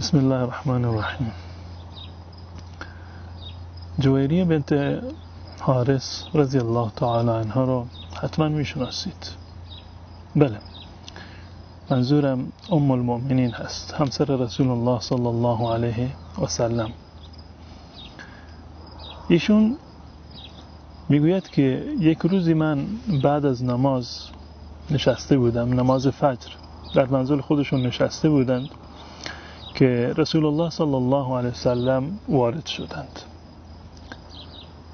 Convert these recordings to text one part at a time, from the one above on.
بسم الله الرحمن الرحیم. جویریه بنت حارث رضی الله تعالی عنها رو حتما میشناسید. بله، منظورم ام المؤمنین هست، همسر رسول الله صلی الله علیه و سلم. ایشون میگوید که یک روزی من بعد از نماز نشسته بودم، نماز فجر، در منزل خودشون نشسته بودند که رسول الله صلی الله علیه و سلم وارد شدند.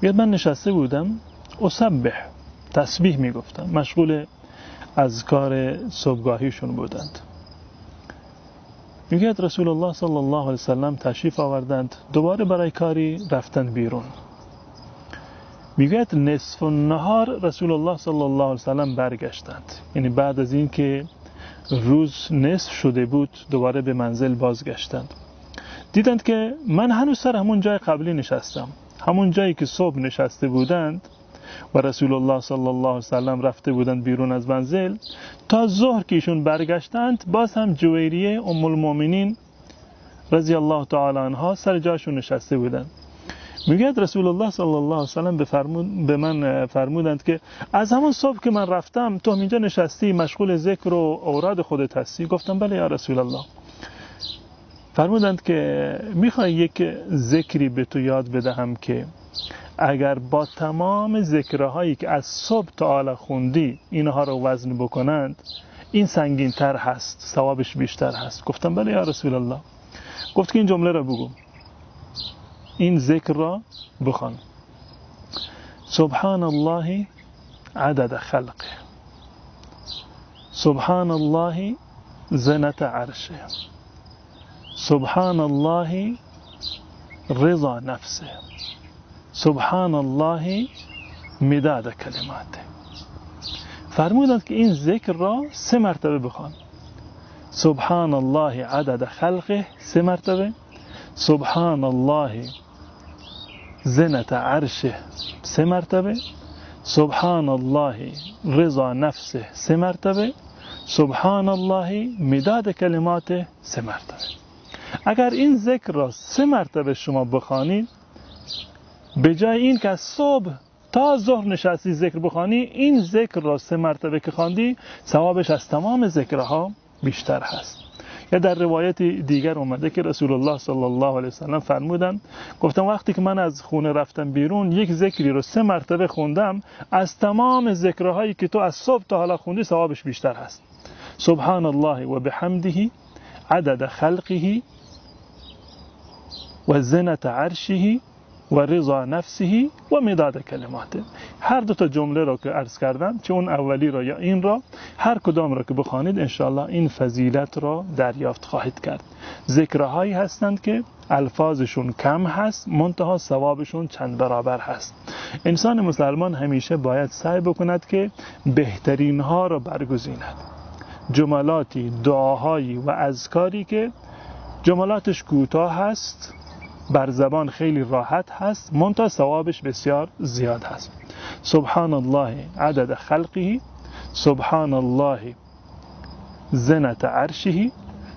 میگه من نشسته بودم، اسبح، تسبیح میگفتم، مشغول اذکار صبحگاهیشون بودند. میگه رسول الله صلی الله علیه و سلم تشریف آوردند، دوباره برای کاری رفتند بیرون. میگوید نصف النهار رسول الله صلی الله علیه و سلم برگشتند، یعنی بعد از اینکه روز نصف شده بود دوباره به منزل بازگشتند. دیدند که من هنوز سر همون جای قبلی نشستم، همون جایی که صبح نشسته بودند و رسول الله صلی الله علیه و سلم رفته بودند بیرون از منزل. تا ظهر که ایشون برگشتند، باز هم جویریه ام المؤمنین رضی الله تعالی عنها سر جایشون نشسته بودند. میگه رسول الله صلی الله علیه و سلم به من فرمودند که از همون صبح که من رفتم تو اینجا نشستی، مشغول ذکر و اوراد خودت هستی. گفتم بله یا رسول الله. فرمودند که میخوای یک ذکری به تو یاد بدهم که اگر با تمام ذکرهایی که از صبح تا حالا خوندی اینها رو وزن بکنند، این سنگین تر هست، ثوابش بیشتر هست. گفتم بله یا رسول الله. گفت که این جمله رو بگو، این ذکر را بخوان: سبحان الله عدد خلقه، سبحان الله زنة عرشه، سبحان الله رضا نفسه، سبحان الله مداد کلماته. فرمودند که این ذکر را 3 مرتبه بخوان: سبحان الله عدد خلقه 3 مرتبه، سبحان الله زنة عرشه 3 مرتبه، سبحان الله رضا نفسه 3 مرتبه، سبحان الله مداد کلماته 3 مرتبه. اگر این ذکر را 3 مرتبه شما بخوانید، به جای این که از صبح تا ظهر نشستی ذکر بخوانی، این ذکر را 3 مرتبه که خواندی، ثوابش از تمام ذکرها بیشتر هست. یا در روایت دیگر اومده که رسول الله صلی الله علیه و سلم فرمودند، گفتم وقتی که من از خونه رفتم بیرون یک ذکری رو 3 مرتبه خوندم، از تمام ذکرهایی که تو از صبح تا حالا خوندی ثوابش بیشتر هست. سبحان الله و بحمده عدد خلقه و زنة عرشه و رضا نفسه و مداد کلماته. هر دو تا جمله را که عرض کردم، چه اون اولی را یا این را، هر کدام را که بخوانید انشاءالله این فضیلت را دریافت خواهید کرد. ذکرهایی هستند که الفاظشون کم هست، منتها ثوابشون چند برابر هست. انسان مسلمان همیشه باید سعی بکند که بهترین ها را برگزیند. جملاتی، دعاهایی و اذکاری که جملاتش کوتاه هست، بر زبان خیلی راحت هست، منتها ثوابش بسیار زیاد هست. سبحان الله عدد خلقه، سبحان الله زنة عرشه،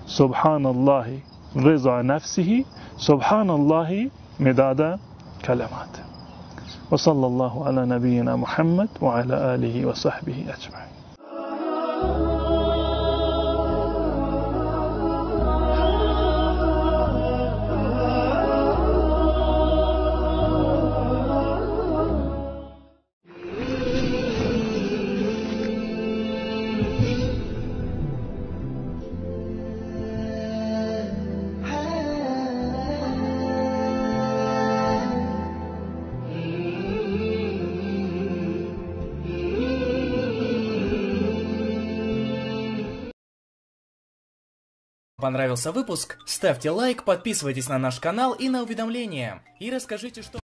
سبحان الله رضا نفسه، سبحان الله مداد کلماته. و صلی الله علی نبینا محمد و علی آله و صحبه اجمعین. Понравился выпуск? Ставьте лайк, подписывайтесь на наш канал и на уведомления. И расскажите, что...